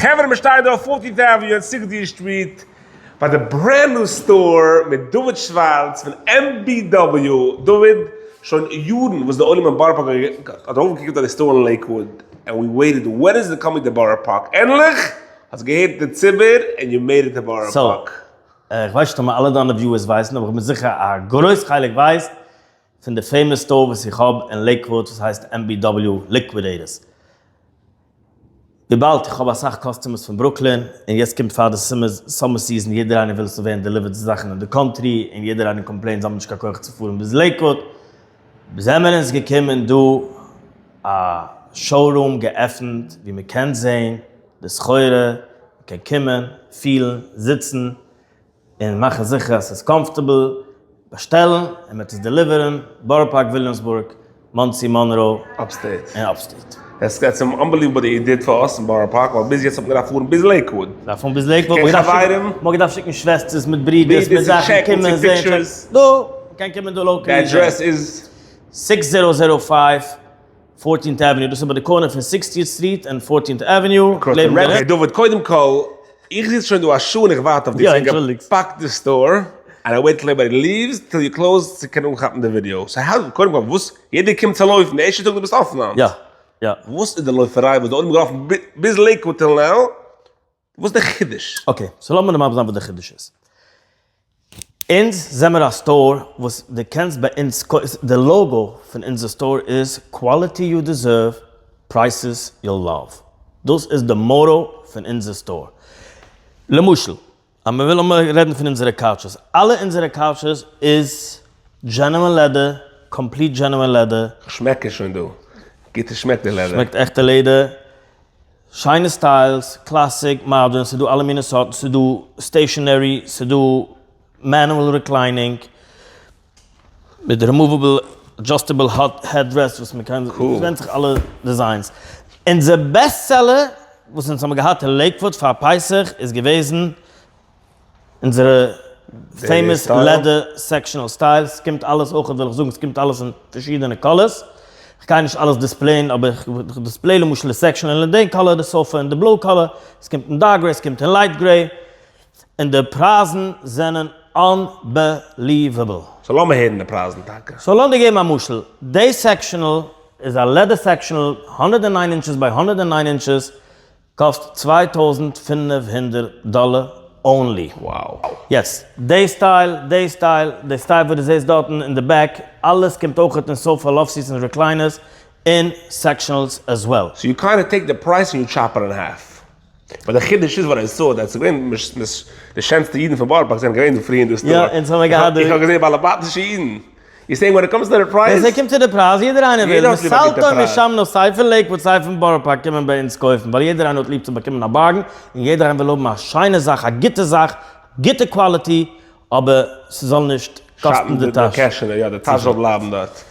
חברה מען שטייט דא אויף Fourteenth Avenue און Sixtieth Street ביי די brand new store מיט דוד שווארץ פון MBW, דוד, שוין יארן וואס די עולם אין בארא פארק האט ארויפגעקוקט אויף די store אין לעיקוואוד, and we waited when is it coming to בארא פארק, ענדליך האסט געהערט די ציבור and you made it to בארא פארק. איך ווייס נישט אויב אלע דיינע viewers ווייסן אבער איך בין זיכער א גרויס חלק ווייסט פון די famous store וואס איך האב אין לעיקוואוד וואס הייסט MBW Liquidators. וויבאלד איך האב אסאך customers פון ברוקלין און יעצט קומט פאר די summer season יעדער איינער וויל ס'זאל ווערן delivered די זאכן אין די country און יעדער איינער complaint זיי האבן נישט קיין כח צו פארן ביז לעיקוואוד זעמער אונז געקומען דא א showroom געעפנט ווי מ'קען זעהן די סחורה, מ'קען קומען, פילן, זיצן, און מאכן זיכער אז ס'איז comfortable, באשטעלן און מ'וועט עס deliver ן, בארא פארק, וויליאמסבורג, מאנסי, מאנרא, upstate. און upstate. That's unbelievable that you did for us אין בארא פארק, ווייל ביז יעצט האט מען געדארפט פארן ביז לעיקוואוד. דארף פארן ביז לעיקוואוד, מ'האט געדארפט שיקן שוועסטערס מיט ברידערס מיט זאכן, קומען זען, דא, מ'קען קומען דא locally. די אדרעס איז? 6005 Fourteenth Avenue, דאס איז ביי די corner פון Sixtieth Street און Fourteenth Avenue, לעבן די. Okay דוד, קודם כל, איך זיץ שוין דא א שעה און איך ווארט אויף דיר, ס'איז געפאקט די store, and I wait till everybody leaves, till you close צו קענען אנכאפן די ווידיאו, so how, קודם כל וואס, יעדער קומט צו לויפן, די ערשטע טאג דו ביסט אפן היינט? יא, יא. וואס איז די לויפעריי וואס די עולם איז געלאפן ביז לעיקוואד till now, וואס איז די חידוש? Okay, so לאמיר מסביר זיין וואס די חידוש איז. אונז זעמער א store וואס די קענסט ביי אונז די logo פון אונזער store איז quality you deserve, prices you love. דאס איז די motto פון אונזער store. למשל, אז מען וויל לאמיר רעדן פון אונזערע couches. אלע אונזערע couches איז genuine leather, complete genuine leather. כ'שמעק עס שוין דא. גוטע שמעקט די leather. שמעקט עכטע leather. שיינע styles, classic, modern, ס'דא אלע מיני סארטן, ס'דא stationary, ס'דא manual reclining, מיט רימאוועבל adjustable headrest וואס מ'קען, ס'ווענדט זיך אלע designs. אונזער best seller וואס אונז האבן געהאט אין לעיקוואוד פאר פסח איז געוועזן אונזערע famous leather sectional style, ס'קומט אלעס אויך וויל איך זאגן ס'קומט אלעס אין פארשידענע colors, כ'גיי נישט אלעס display ען אבער איך display למשל די sectional אין די color, די sofa אין די בלוי color, ס'קומט אין dark gray, ס'קומט אין light gray, און די פרייזן זענען unbelievable. So לאמיר הערן די פרייזן טאקע. So לאמיר דיר געבן א משל, די sectional איז א leather sectional 109 inches by 109 inches, קאסט 2500 דאלער only. Wow. יעצט, די style, די style, די style וואס דו זעסט דארטן אין די back, אלעס קומט אויכעט אין sofa love seats און recliners, און sectionals as well. So you kinda take the price און you chop it in half. But די חידוש איז what I saw that ס'איז געווען די שענסטע אידן פון בארא פארק זענען געווען דא פרי אין די store. יא, אונז האמיר געהאט די. איך האב געזען בעלי בתישע אידן. You saying when it comes to the price? ווען ס'קומט צו די פרייז, יעדער איינער וויל, מסלתו משמנו סיי פון לעיקוואד סיי פון בארא פארק קומען ביי אונז קויפן, ווייל יעדער איינער האט ליב צו באקומען א bargain, און יעדער איינער וויל האבן א שיינע זאך, א גוטע זאך, גוטע quality, אבער ס'זאל נישט קאסטן די טאש. יא, די טאש זאל בלייבן דארט.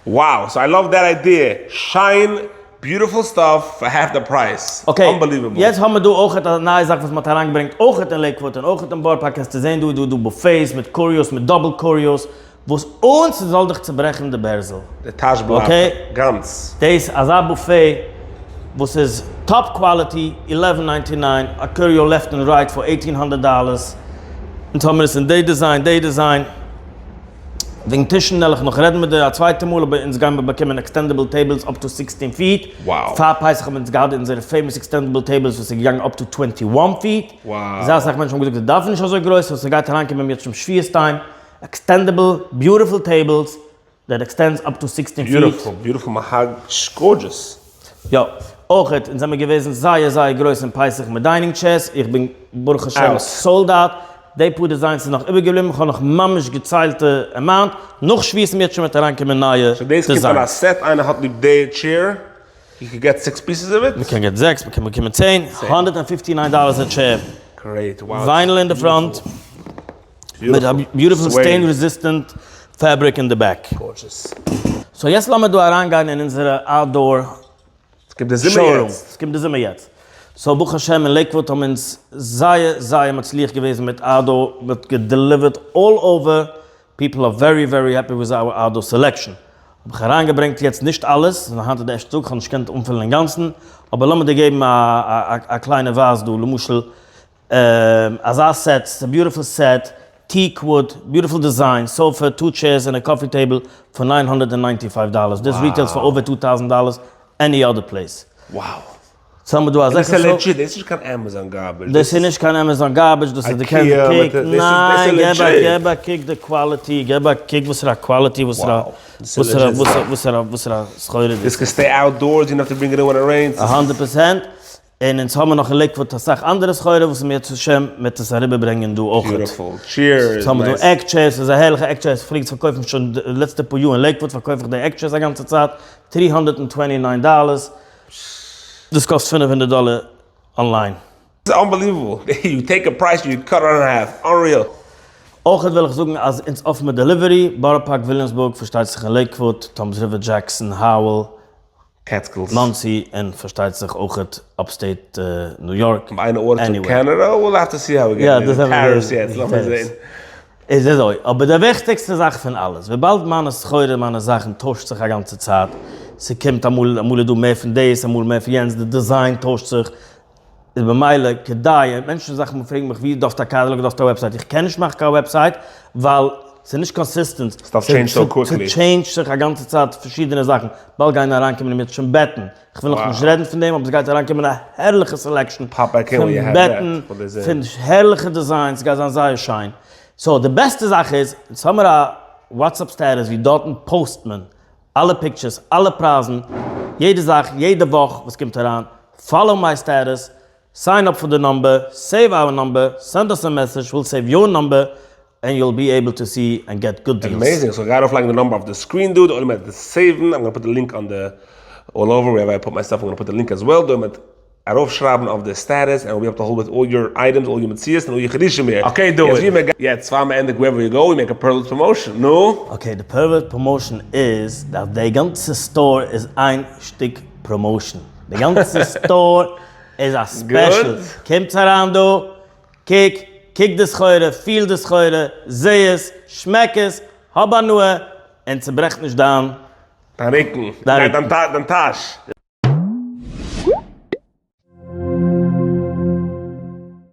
Wow, so I love that idea, שיין, beautiful stuff for half the price, unbelievable. יעצט האבן מיר דא אויכעט א נייע זאך וואס מ'האט אריינגעברענגט אויכעט אין לעיקוואד און אויכעט אין בארא פארק, קענסטו זען דא איז דא דא buffets מיט curios מיט double curios, וואס אן ס'זאל דיך צוברעכן די בערזל. די טאש בלייבט גאנץ. דאס אזא buffet וואס איז top quality, eleven ninety nine, א curio left און right for eighteen hundred dollars, אונז האמיר עס אין די design, די design. וועגן טישן וועל איך נאך רעדן מיט דיר א צווייטע מאל, אבער אונז גיימיר באקומען extendable tables up to sixteen feet. פאר פסח האבן אונז געהאט אונזערע famous extendable tables וואס איז געגאנגען up to 21 feet. זייער אסאך מענטשן האבן געזאגט זיי דארפן נישט אזוי גרויס, so ס'גייט אריינקומען יעצט אום שבועות time. Extendable beautiful tables that extends up to 16 feet. Beautiful, beautiful mahogany, gorgeous. יא, אויכעט, אונז זעמיר געוועזן זייער זייער גרויס אין פסח מיט dining chairs, איך בין ברוך השם sold out, די פאר designs איז נאך איבערגעבליבן, איך האב נאך ממש געציילטע amount, נאך שבועות אם ירצה השם וועט אריינקומען נייע So דאס קומט אין א set, איינער האט ליב די chair, you can get six pieces of it? מ'קען get זעקס, מ'קען באקומען 10, 159 dollars א chair. Great, wow. Vinyl אין די front. מיט א beautiful stain resistant fabric אין די back. Gorgeous. So יעצט לאמיר דא אריינגיין אין אונזערע outdoor ס'קומט די זומער יעצט. ס'קומט די זומער יעצט. So ברוך השם אין לעיקוואד האבן אונז זייער זייער מצליח געוועזן מיט outdoor, מ'האט גע deliver ט all over, people are very very happy with our outdoor selection. האב איך אריינגעברענגט יעצט נישט אלעס, היינט איז די ערשטע טאג, כ'האב נישט געקענט אנפילן אינגאנצן, אבער לאמיר דיר געבן א קליינע ווייז דא, למשל אזא set, ס'איז א beautiful set, teak wood, beautiful design, sofa, two chairs און א coffee table פאר 995 dollars, this retails for over 2000 dollars any other place. Wow. סאו האמיר דא אזעלכע דאס איז legit, דאס איז נישט קיין Amazon garbage. דאס איז נישט קיין Amazon garbage, דאס איז די קענסט קוק, ניין, געב א געב א קוק די quality, געב א קוק וואסערע quality, וואסערע וואסערע וואסערע וואסערע סחורה דאס איז. This can stay outdoors, you don't have to bring it in when it rains. א הונדערט פראצענט, און אונז האמיר נאך אין לעיקוואד אסאך אנדערע סחורה וואס אם ירצה השם מ'וועט עס אריבערברענגען דא אויכעט. Beautiful, cheers. אונז האמיר דא egg chairs, ס'איז א הערליכע egg chairs, כ'פלעג עס פארקויפן שוין די לעצטע פאר יאר אין לעיקוואד פארקויף איך די egg chairs א גאנצע צייט, 329 dollars. דאס קאסט 500 דאלער online. It's unbelievable, you take a price you cut in half, unreal. אויך וויל איך זאגן אז אונז offer מיר delivery, בארא פארק, וויליאמסבורג, פארשטייט זיך אין לעיקוואוד, טאמס ריווער, דזשעקסאן, האוועל, קעטסקילס. מאנסי, און פארשטייט זיך אויך upstate ניו יארק. איין ארט אין קענעדע? We'll have to see how we get there. Tariffs יעצט, לאמיר זעהן. איז אזוי, אבער די וויכטיגסטע זאך פון אלעס, וויבאלד מיינע סחורה, מיינע זאכן טוישט זיך א גאנצע צייט, ס'קומט אמאל, אמאל איז דא מער פון דאס, אמאל מער פון יענץ, די design טוישט זיך, איז במילא כדאי, מענטשן זאכן פרעגן מיך ווי דארפסטו א catalog, דארפסטו א website, איך קען נישט מאכן קיין website, ווייל ס'איז נישט consistent, ס' change ט זיך א גאנצע צייט פארשידענע זאכן, באלד גייען אריינקומען און מיר שוין בעטן, כ'וויל נאך נישט רעדן פון דעם, אבער ס'גייט אריינקומען א הערליכע selection פון בעטן, פון הערליכע designs, ס'גייט זיין זייער שיין. So די בעסטע זאך איז, אונז האמיר א WhatsApp status ווי דארטן post מען אלע pictures, אלע פרייזן, יעדע זאך, יעדע וואך וואס קומט אריין, follow my status, sign up for the number, save our number, send us a message, we'll save your number, and you'll be able to see and get good deals. Amazing, so גיי ארויפלייגן די number אויף די screen דא, די עולם וועט עס save ן, I'm gonna put the link on the all over wherever I put my stuff, I'm gonna put the link as well, די עולם וועט ארויפשרייבן אויף די status, and we'll be able to hold with all your items, all your מציאות, און all your חידושים here. Okay דוד, יעצט פאר מען ענדיגט wherever you go, we make a permanent promotion, נו? Okay, די permanent promotion איז אז די גאנצע store איז איין שטיק promotion, די גאנצע store איז א special, קומטס אריין דא, קוק, קוק די סחורה, פיל די סחורה, זע עס, שמעק עס, האב הנאה, און צוברעך נישט דיין. דיין רוקן, דיין טאש.